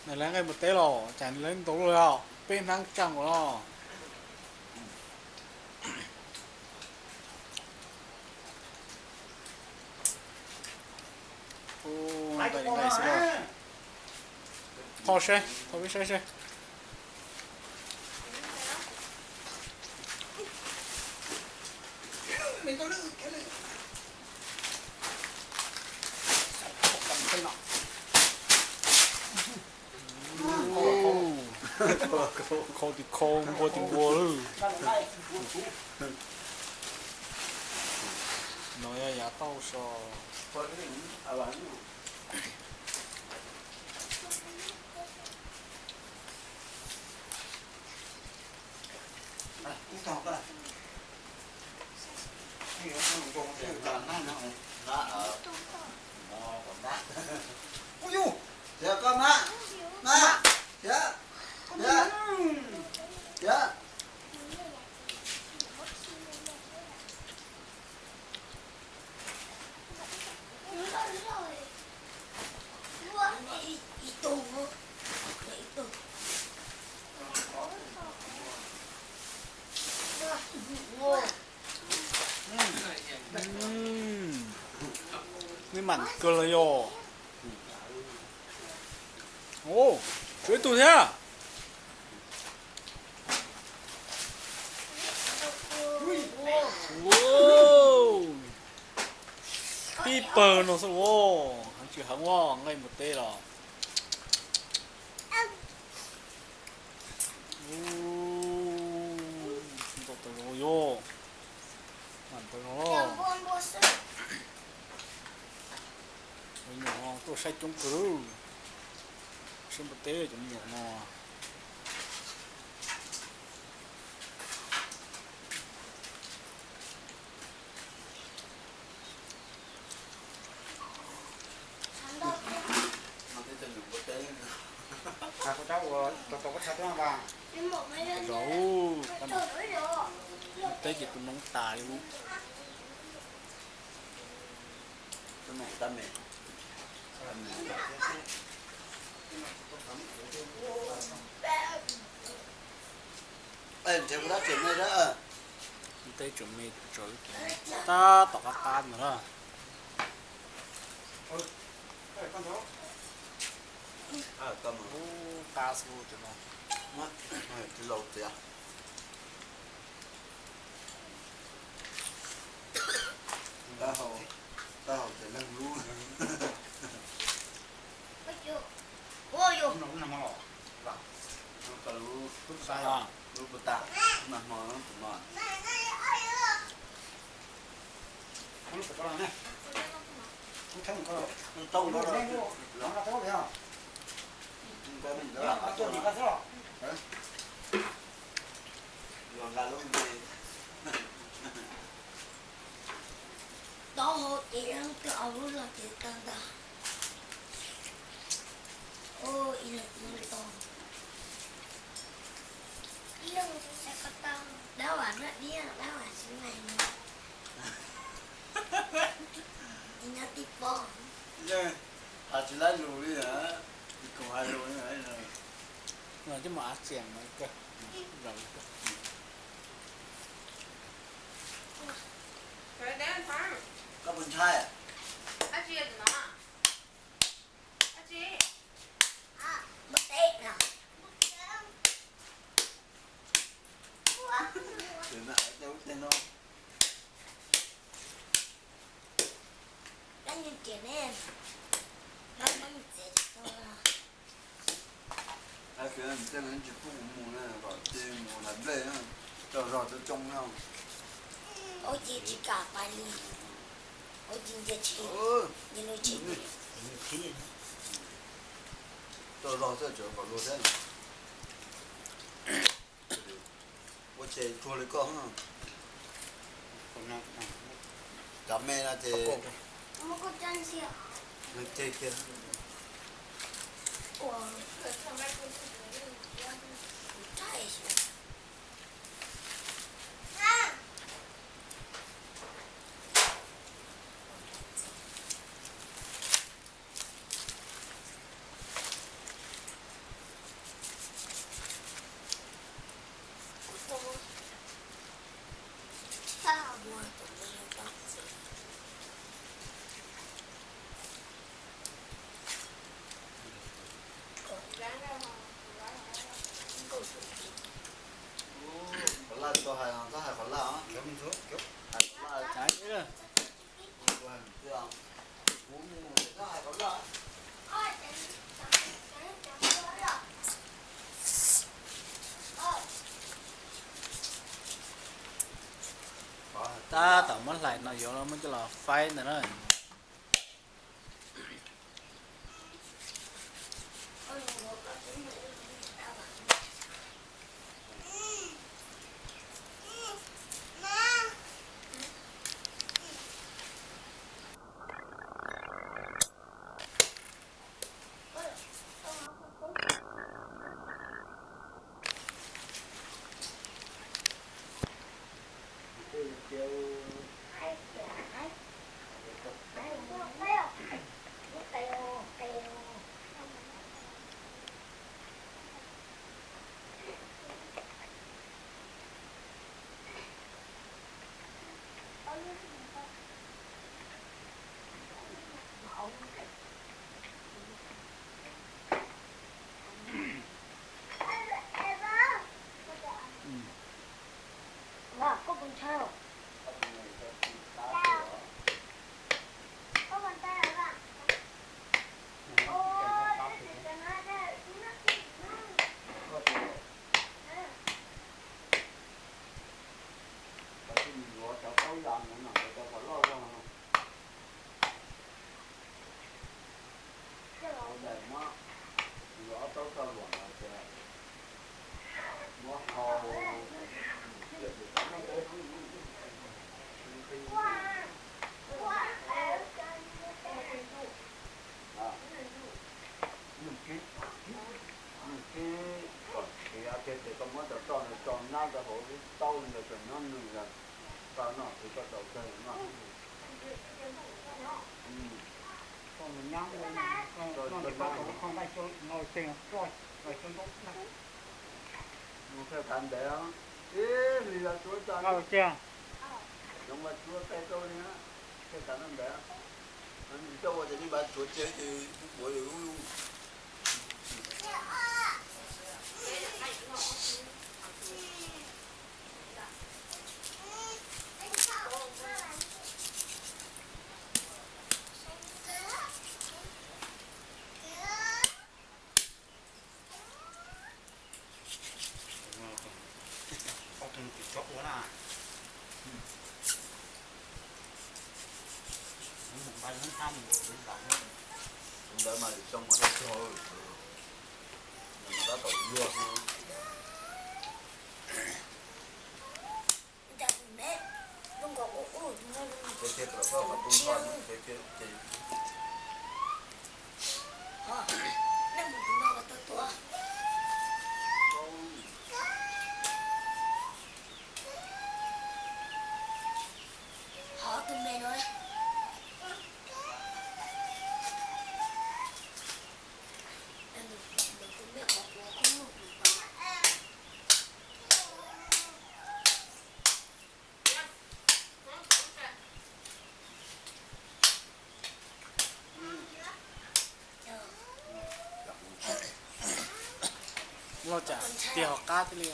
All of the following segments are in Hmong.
Nws lawv nqaij npua teb los cas lawv ntau luaj li os, peb hnab tsaj nkaus no. Nqaij nqaij xwb os. Tho seb, tho peb saib seb. Khau tis khau, npua tis npua lawm. No yog yav tauj so. Neb mam kawg los yog. Tshuav ib tug thiab. Tib pawg no xwb los, heev tsis heev os, nqaij npua teb los. Ntau tau zoo yog. Mam tau zoo. Me nyuam no tuaj saib coob kawg, saib npua teb cov me nyuam no. Teb ces kuv noob tas li. Teb tseem me tsawv, tab tom qab qab ntawd na. Qab xwb cov no. Laus tiag. Taub hau ces leej lub. Lub puas tas, lub puas tas, mas hmo no. Los nqa lub me. Taub hau ces leej twg ua lub los ces tau ntag. Ib leeg xav ko taw, dab vam dab diab, dab vam xwb mas no. Nyob tib pob. Hais tsis laib lus li, tsis khoom hais lus li. Coj mus av xiam no kawg. Koj puas ntshai? Ces na, tej lub teg no. Hais tias nws tej no tsis pub kuv mus na, kom cia mus hlais nplej na, tsaug zog coob coob na. Ua ces tsis kam pais li, ua ces ntsia tsheb, ntsia lub tsheb. Tsaug zog xwb tseem kom luag thiab. Ua ces tsuag li koj. Cov me no ces nws ceg kiag. Tab tom muab hlais no yuav muab coj los faib ntawd na. Nws kib, nws kib kom siav kiag ces koj muab cov roj ntawd tso nyab rau hauv lub taub ntawd kom nyob nws los tau noj ces koj tau kawg noj. Mus khaws tav ntev, ib hlis los tsuav tag, yoov mas tsuav peb rau li na, khaws tav ntev, tsis tau ua ces nej npaj tsuav tseg ces kuv puav yus lub lub. Ntawd mas lwm xyoo mas dab tsi, tab tom luag. Loj tsam tiag ho qab thiaj li.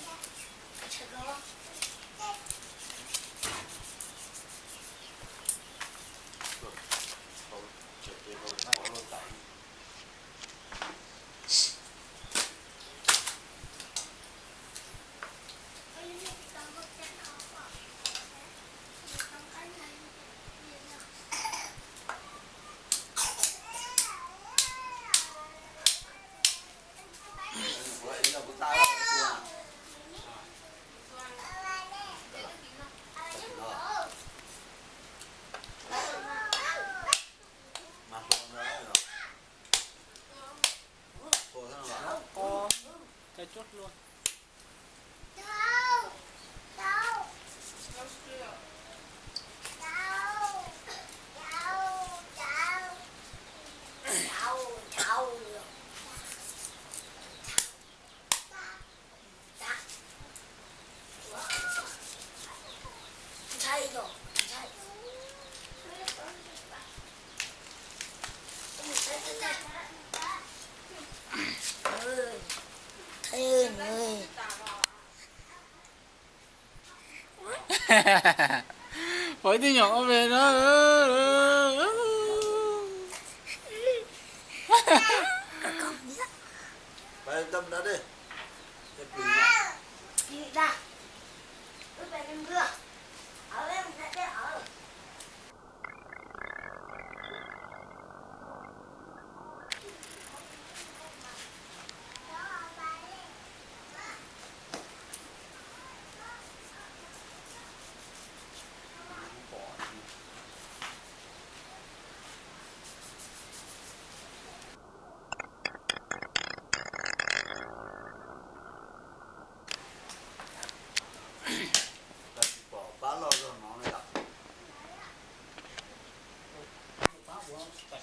Pom ib tug nyuam ob ve no.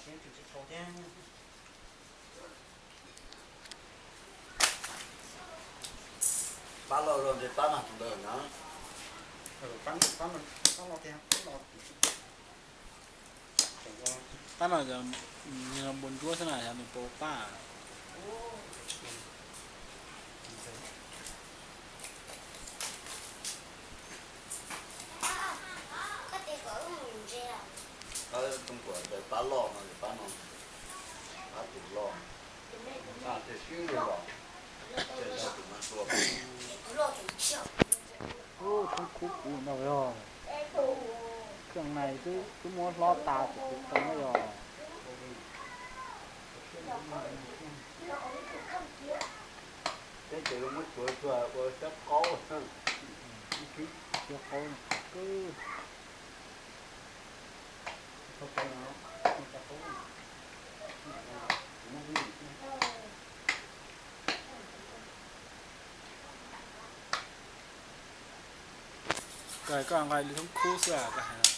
Pab loj zog ntshe pab no tus ntawd na. Pab no, pab no, pab no, npua ntsuab xwb na, xyov nws puas pab. Pab loj no, pab no, pab tus loj, pab thiaj swb los, tus mas tua. Ub, thoob khub kuv no yog, keej na twb, twb muab hlob tas kuv tau na yog. Teb ces muab tsuav tsuag ua xyab qaub, xyab qaub qhov kawg. Koj, koj nqa li thoob khub xwb koj hais.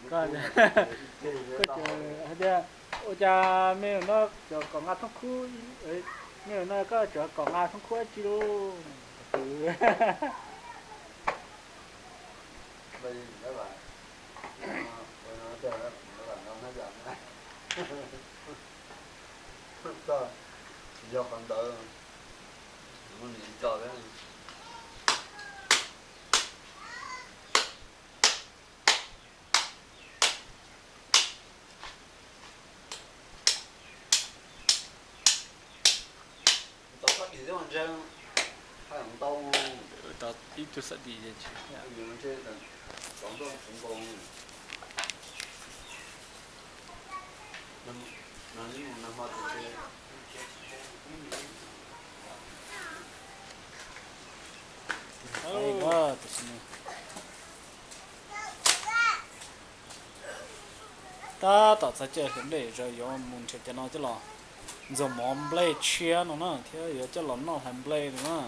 Koj, koj hais tias, ua cas me nyuam no cov kom nqa thoob khub, me nyuam no koj cov kom nqa thoob khub dab tsi lauj? Yog qhov ntawd, muab nws ib co thiab. Tau sab dim thiab mas ntshe haj ntau. Tau ib tug sab dim. Tab tom txog caij hlawv nplej, yuav mus nrhiav cov no coj los ntxuag mov nplej tshiab no na, thiab yuav coj los noj hlais nplej no na.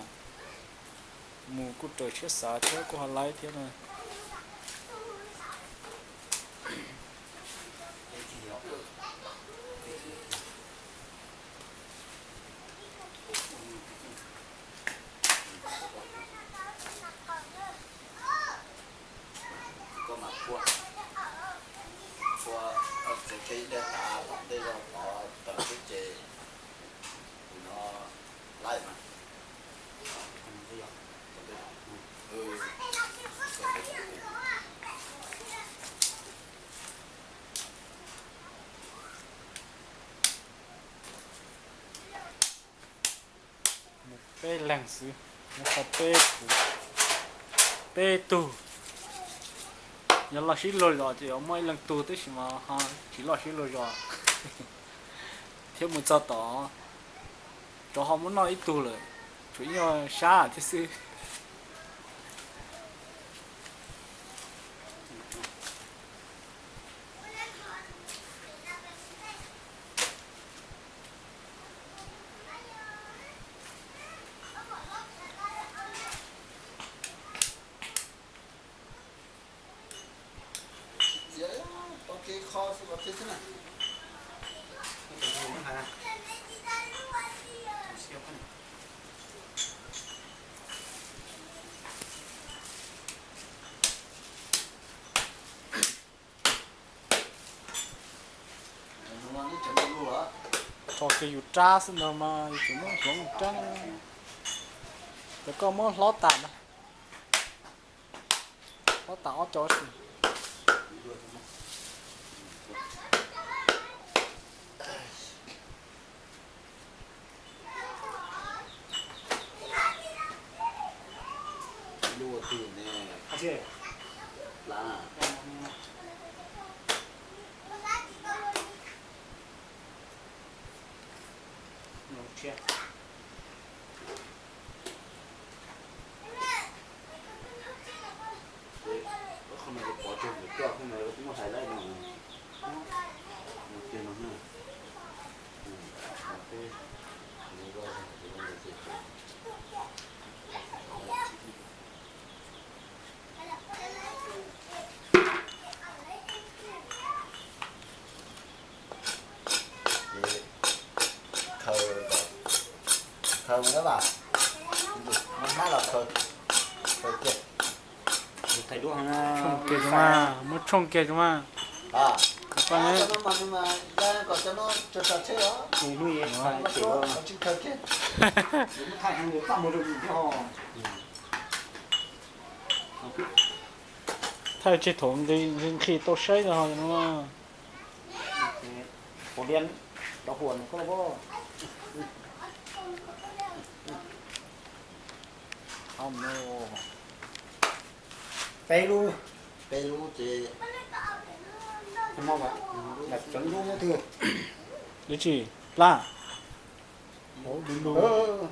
Mus kuj raws siab xav thiab kuj ho laib thiab na. Koj mam phua, phua txiav kiag ib daim tav tom ntej rau tod tawm xwb ces no laib mas. Mus peb leeg xwb, mus qhov peb, peb tug. Yog loj sib luag zos ces yuav muaj ib leeg tug, tab sis mas ho tsis loj sib luag zos thiab. Mus txog tod, tsov ho muab noj ib tug lawm, tshuav ib nyuag sab thiab xwb. Tso kiag yus rab xwb ntag mas yus tseem muab hloov rab. Ces koj muab hlob tas ntag, hlob tas ob co si. Khaws mus na, hnab los khaws, khaws kiag. Tshooj kiag tso mas, muab tshooj kiag tso mas. Thaij tseg thaum nqhis tau saib no. Peb lub, peb lub ces lub tsis plab, hauv du lug.